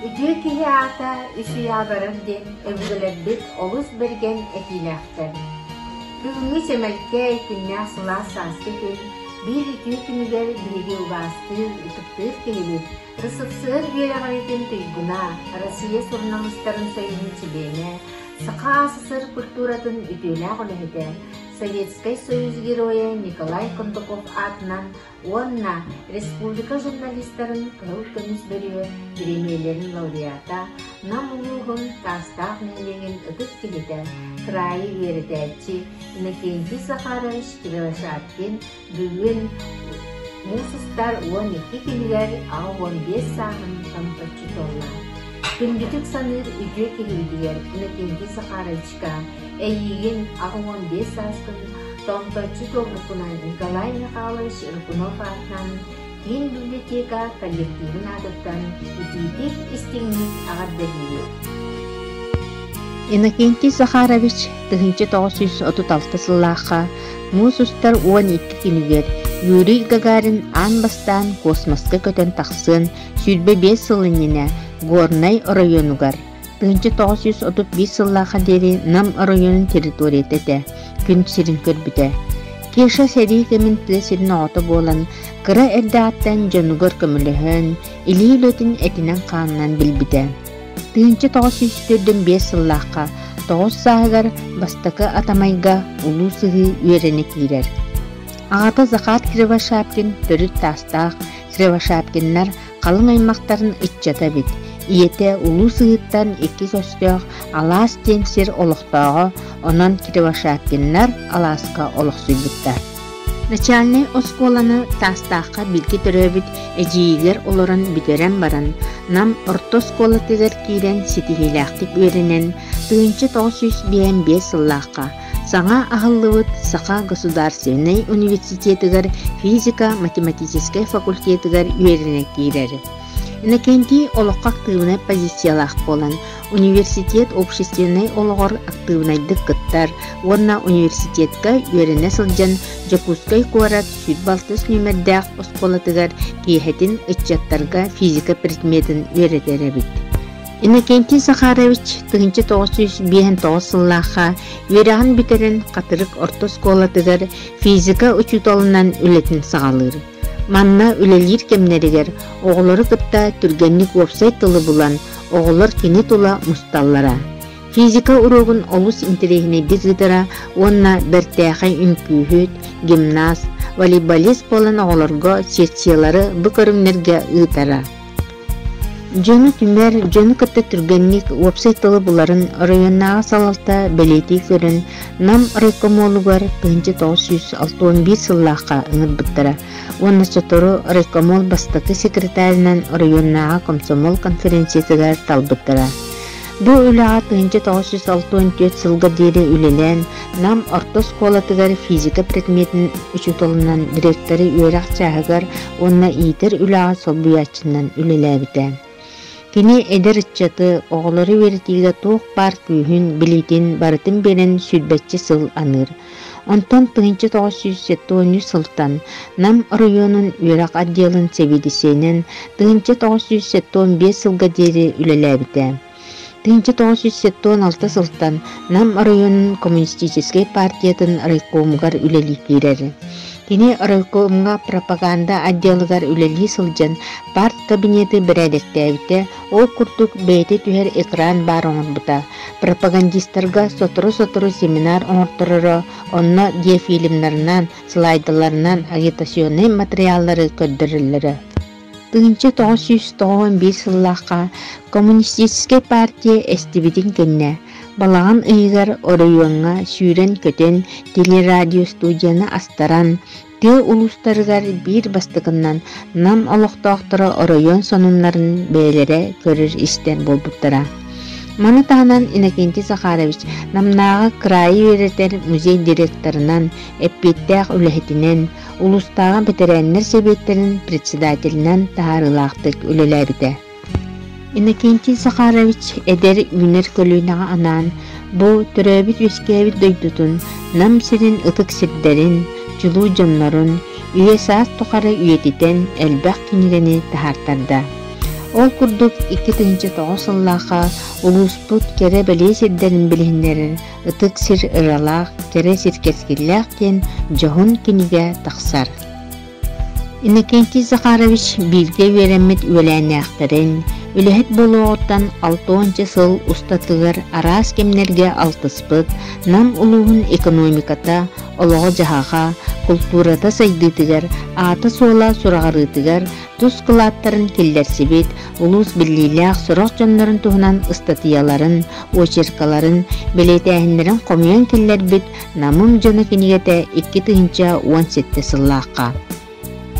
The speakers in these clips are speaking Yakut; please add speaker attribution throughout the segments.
Speaker 1: Үтүө киһи аата үс үйэҕэ барар диэн өбүгэлэрбит олус бэргэн этиилээхтэр. Бүгүҥҥү сэмэлкэй күннээх сылаас сааскы күн биир үтүө күнүгэр биһиги убаастыыр, ытыктыыр киһибит РСФСР үөрэҕириитин туйгуна, Россия суруналыыстарын союһун чилиэнэ, Саха АССР культуратын үтүөлээх үлэһитэ, Советскай Союз Геройа Николай Кондаков аатынан уонна республика журналистарын Кыһыл көмүс бөрүө бириэмийэлэрин лауреата, Нам улууһун Таастаах нэһилиэгин ытык киһитэ, кыраайы үөрэтээччи Иннокентий Захарович Кривошапкин бүгүн муус устар 12 күнүгэр 85 сааһын томточчу туолла. Күндүтүк саныыр үтүө киһибитигэр Иннокентий Захаровичка эйиигин 85 сааскын томточчу туолбуккунан Николай Михайлович Рыкунов аатынан киин библиотека коллективын аатыттан итиитик истиҥник эҕэрдэлиибит.
Speaker 2: Иннокентий Захарович 1936 сыллаахха муус устар 12 күнүгэр Юрий Гагарин аан бастаан космоска көтөн тахсыан 25 сыл иннинэ Горнай оройуонугар 1931 сыллаахха диэри Нам оройуонун территорията этэ, күн сирин көрбүтэ. Кеша сэрии кэмин тыа сирин оҕото буолан, кыра эрдэҕиттэн дьонугар көмөлөһөн, илии үлэтин этинэн-хаанынан билбитэ. 1945 сыллаахха тоҕус сааһыгар бастакы Атамайга Улуу Сыһыы үөрэнэ киирэр. Аҕата Захар Кривошапкин төрүт таастаах Кривошапкиннар халыҥ аймахтарын ыччата эбит. Ийэтэ Улуу Сыһыыттан икки көстөөх Алаас диэн сир олохтооҕо, онон Кривошапкиннар алааска олохсуйбуттар. Начальнай оскуоланы Таастаахха бииргэ төрөөбүт эдьиийигэр олорон бүтэрэн баран, Нам орто оскуолатыгар киирэн ситиһиилээхтик үөрэнэн, 1955 сыллаахха саҥа аһыллыбыт Саха государственнай университетыгар физико-математическай факультетыгар үөрэнэ киирэр. Иннокентий олоххо актыыбынай позициялаах буолан, университет общественнай олоҕор актыыбынайдык кыттар уонна университетка үөрэнэ сылдьан Дьокуускай куорат 26 нүөмэрдээх оскуолатыгар киэһэтин ыччаттарга физика предметин үөрэтэр эбит. Иннокентий Захарович 1959 сыллаахха үөрэҕин бүтэрэн Хатырык орто оскуолатыгар физика учууталынан үлэтин саҕалыыр. Манна үлэлиир кэмнэригэр оҕолору кытта түргэнник уопсай тылы булан, оҕолор кини тула мусталлара. Физика уруогун олус интэриэһинэйдик ыытара уонна бэртээхэй үҥкүүһүт, гимнаст, волейболист буолан оҕолорго секциялары бу көрүҥнэргэ ыытара. Дьону түмэр, дьону кытта түргэнник уопсай тылы буларын оройуоннааҕы салалта бэлиэтии көрөн, Нам райкомолугар 1961 сыллаахха ыҥырбыттара уонна сотору райкомол бастакы секретарынан оройуоннааҕы комсомол конференциятыгар талбыттара. Бу үлэҕэ 1964 сылга диэри үлэлээн, Нам орто оскуолатыгар физика предметин учууталынан директоры үөрэх чааһыгар уонна иитэр үлэҕэ солбуйааччынан үлэлээбитэ. Кини эдэр ыччаты, оҕолору үөрэтиигэ туох баар күүһүн, билиитин барытын биэрэн сүүрбэччэ сыл аныыр. Онтон 1973 сылтан Нам оройуонун үөрэх отделын сэбиэдиссэйинэн 1975 сылга диэри үлэлээбитэ. 1976 сылтан Нам оройуонун коммунистическай партиятын райкомугар үлэлии киирэр. Кини райкомҥа пропаганда отделыгар үлэлии сылдьан парт кабинеты бэрээдэктээбитэ, ол курдук бэйэтэ түһэр экран баар оҥорбута, пропагандистарга сотору-сотору семинар оҥортороро, онно диафильмнарынан, слайдаларынан агитационнай матырыйааллары көрдөрөллөрө. 1991 сыллаахха Коммунистическай партия эстибитин кэннэ, балаҕан ыйыгар оройуоҥҥа сүүрэн-көтөн телерадиостудияны астаран, тыа улуустарыгар биир бастакыннан Нам олохтоохторо оройуон сонуннарын бэйэлэрэ көрөр-истэр буолбуттара. Маны таһынан Иннокентий Захарович Намнааҕы кыраайы үөрэтэр музей директорынан, эппиэттээх үлэһитинэн, улуустааҕы бэтэрээннэр сэбиэттэрин председателинэн таһаарыылаахтык үлэлээбитэ. Иннокентий Захарович эдэр үүнэр көлүөнэҕэ анаан бу төрөөбүт-үөскээбит дойдутун, Нам сирин ытык сирдэрин, чулуу дьоннорун үйэ-саас тухары үйэтитэн элбэх кинигэни таһаартарда. Ол курдук 2009 сыллаахха улууспут кэрэ-бэлиэ сирдэрин билиһиннэрэр Ытык сир ыралаах, кэрэ сир кэскиллээх диэн дьоһун кинигэ тахсар. Иннокентий Захарович бииргэ үөрэммит үөлээннээхтэрин, үлэһит буолуоҕуттан алтыонча сыл устатыгар араас кэмнэргэ алтыспыт Нам улууһун экономиката, олоҕо-дьаһаҕа, култуурата сайдыытыгар, аата-суола сураҕырыытыгар тус кылааттарын киллэрсибит улуус биллиилээх сорох дьоннорун туһунан ыстатыйаларын, очеркаларын, бэлиэтээһиннэрин хомуйан киллэрбит Намым дьоно кинигэтэ 2017 сыллаахха.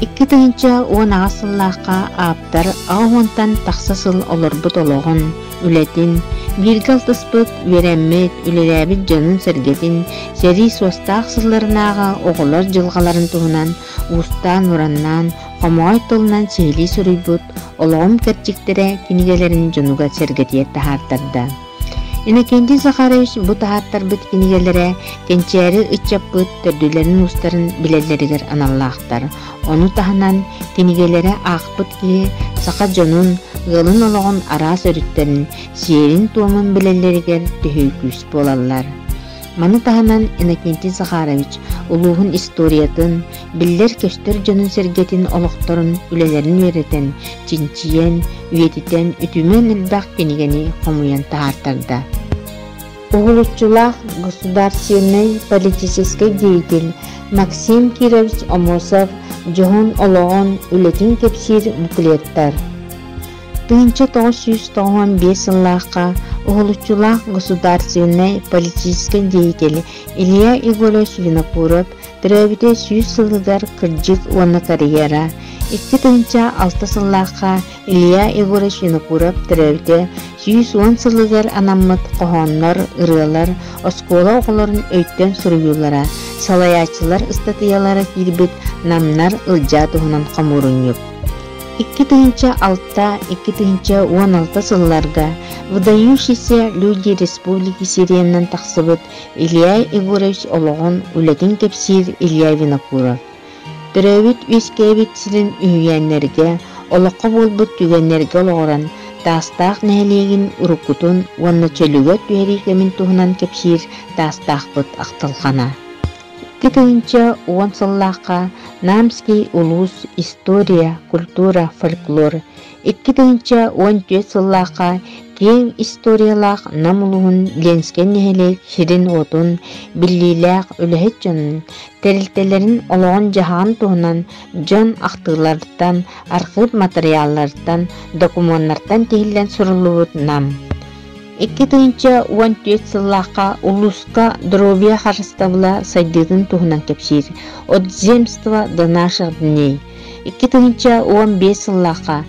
Speaker 2: 2018 сыллаахха ааптар 80-тан тахса сыл олорбут олоҕун, үлэтин, бииргэ алтыспыт, үөрэммит, үлэлээбит дьонун-сэргэтин, сэрии суостаах сылларынааҕы оҕолор дьылҕаларын туһунан уустаан-ураннаан, хомоҕой тылынан сиһилии суруйбут «Олоҕум кэрчиктэрэ» кинигэлэрин дьонугар-сэргэтигэр таһаартарда. Иннокентий Захарович бу таһааттарбыт кинигэлэрэ кэнчээри ыччаппыт төрдүлэрин-уустарын билэллэригэр аналлаахтар. Ону таһынан кинигэлэрэ аахпыт киһи саха дьонун, ыалын олоҕун араас өрүттэрин, сиэрин-туомун билэллэригэр төһүү күүс буолаллар. Маны таһынан Иннокентий Захарович улууһун историятын, биллэр-көстөр дьонун-сэргэтин олохторун, үлэлэрин үөрэтэн, чинчийэн, үйэтитэн үтүмэн элбэх кинигэни хомуйан таһаартарда. Уһулуччулаах государственнай политическай деятель Максим Кирович Аммосов дьоһун олоҕун, үлэтин кэпсиир буклеттар. 1995 сыллаахха уһулуччулаах государственнай политическай деятель Илья Егорович Винокуров төрөөбүтэ 100 сылыгар кырдьык уонна карьера, 2006 сыллаахха Илья Егорович Винокуров төрөөбүтэ 110 сылыгар анаммыт хоһооннор, ырыалар, оскуола оҕолорун өйтөн суруйуулара, салайааччылар ыстатыйалара киирбит Намнар Ылдьаа туһунан хомуурунньук. 2006-2016 сылларга Выдающиеся люди Республики сериянан тахсыбыт Илья Егорович олоҕун, үлэтин кэпсиир Илья Винокуров. Төрөөбүт-үөскээбит сирин үһүйээннэргэ, олоххо буолбут түгэннэргэ олоҕуран, Таастаах нэһилиэгин уруккутун уонна чөлүгэр түһэрии кэмин туһунан кэпсиир Таастаахпыт ахтылҕана. 2010 сыллаахха Намский улуус история, культура, фольклор, 2014 сыллаахха киэҥ историялаах Нам улууһун Ленскэй нэһилиэк сирин-уотун, биллиилээх үлэһит дьонун, тэрилтэлэрин олоҕун-дьаһаҕын туһунан дьон ахтыыларыттан, архыып матырыйаалларыттан, докумуоннартан тиһиллэн суруллубут Нам 2014 сыллаахха улууска доруобуйа харыстабыла сайдыытын туһунан кэпсиир «От земства до наших дней» 2015 сыллаахха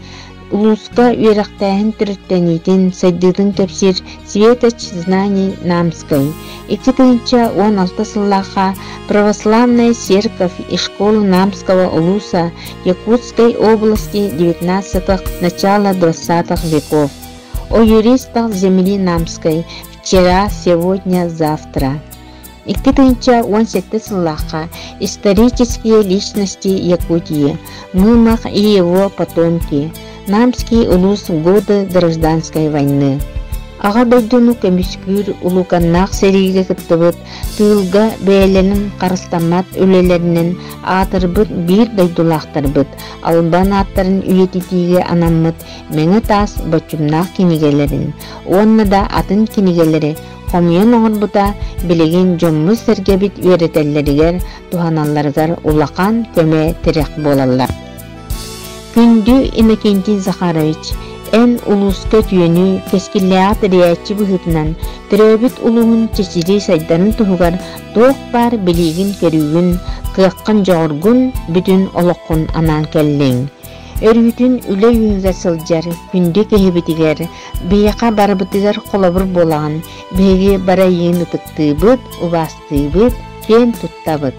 Speaker 2: улууска үөрэхтээһин төрүттэниитин, сайдыытын кэпсиир «Светоч знаний Намской» 2016 сыллаахха «Православная церковь и школа Намского улуса Якутской области XIX – начала XX веков» О юристах земли Намской «Вчера, сегодня, завтра». 2017 сыллаахха «Исторические личности Якутии. Мымах и его потомки. Намский улус годы гражданской войны». Аҕа дойдуну көмүскүүр улууканнаах сэриигэ кыттыбыт, тыылга бэйэлэрин харыстаммат үлэлэринэн аатырбыт биир дойдулаахтарбыт албан ааттарын үйэтитиигэ анаммыт Мэҥэ таас боччумнаах кинигэлэрин уонна да атын кинигэлэри хомуйан оҥорбута билигин дьоммут-сэргэбит үөрэтэллэригэр, туһаналларыгар улахан көмө-тирэх буолаллар. Күндү Иннокентий Захарович, эн улууска үтүөнү, кэскиллээҕи тэрийээччи быһыытынан төрөөбүт улууһун чэчирии сайдарын туһугар туох баар билиигин-көрүүгүн, кыаххын-дьоҕургун бүтүн олоххун анаан кэллиҥ. Өрүүтүн үлэ үөһүгэр сылдьар күндү киһибитигэр, биһиэхэ барыбытыгар холобур буолаҕын, биһиги бары эйигин ытыктыыбыт, убаастыыбыт, киэн туттабыт.